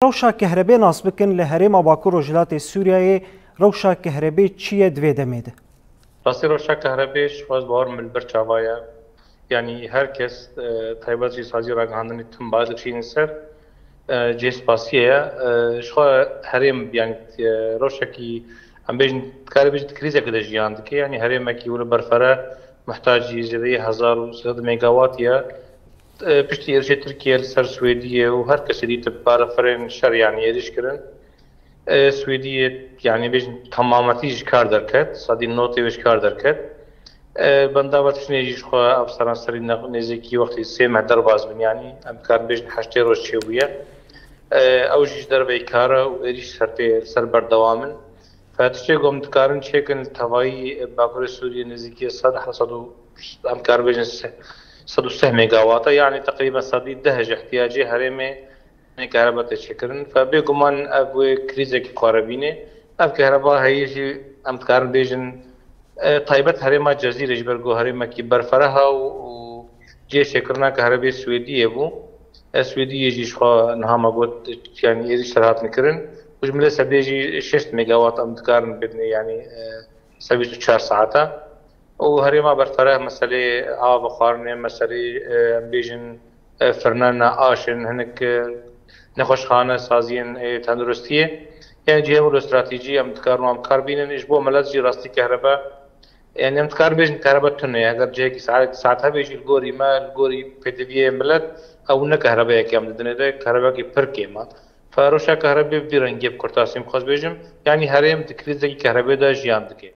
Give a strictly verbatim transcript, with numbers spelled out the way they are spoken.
Rewşa kehrebê nas bikin li herêma Bakur Rojhilatê Sûriyeyê, rewşa kehrebê çi ye di vê demê de? Rastî rewşa kehrebê ji xwe ez bawer min li ber çava ye. Yanî her kes, e, taybet jî sazî ragihandinê tim baş dikişînin ser, e, cihê spasiyê ye. E, ji xwe herêm, yanî, e, rewşekî, em bêjin, dikare bêjin di krîzekê de jiyan dike. Yanî herêmekî wilo berfere muhtacî zêdeyî hezar û sê sed megawatt ye. E, piştî êrişê Tirkiye li ser Swêdiyê û her kesê dî tip barefirên şer, yanî êrîş kirin. E, Swêdiyê, yanî bêjin temametî ji kar derket, sedî notê wê ji kar derket. E, bendava tiştê jî ji xwe ev seranserî ne-, nêzîkî wextî sê meh derbas bin, yanî em dikarin bêjin heştê roj çêbûye. E, ew jî ji derveyî kar e û êrîş ser tê, ser berdewam in. Fe tiştê ku em dikarin çêkin li tevayî Bakurê Sûriyê nêzîkî sed, sed û, em dikarin bêjin se-, sed û sih megawatt e, yanî teqrîben sedî deh ji ihtiyacê herêmê kehreba tê çêkirin. Fe bêguman ev wê krîzekî xwe re bîne. Ev kehreba heyî jî em dikarin bêjin, e, taybet herêma Cezîrê ji ber ku herêmekî berfereh e û, û cihê çêkirina kehrebê Swêdiyê bû. E, Swêdiyê jî ji xwe niha me got, yanî êrîş ser hatin kirin. Û ji milê sedê jî şeş megawatt em dikarin bidinê, yanî, e, sed bîst û çar saeta. Û herêma berfereh meselê ava vexwarinê, meselê, e, em bêjin, e, firne ne aş in, hinek, e, nexweşxane, saziyên, e, tenduristiyê. Yanî cihê wilo stratejî em dikarin wan bi kar bînin. Ji bo milet jî rastî kehrebe, yanî em dikarin bêjin kehrebe tune ye. Eger cihekî saet, saet hebe jî li gorî me, li gorî pêdiviyê milet, ew ne kehrebeyekê em didinê de, kehrebeyekî pir kêm e. Fe rewşa kehrebê bi vî rengî bi kurtasî min xwest bêjim. Yanî herêm di krîzekî kehrebê de jiyan dike.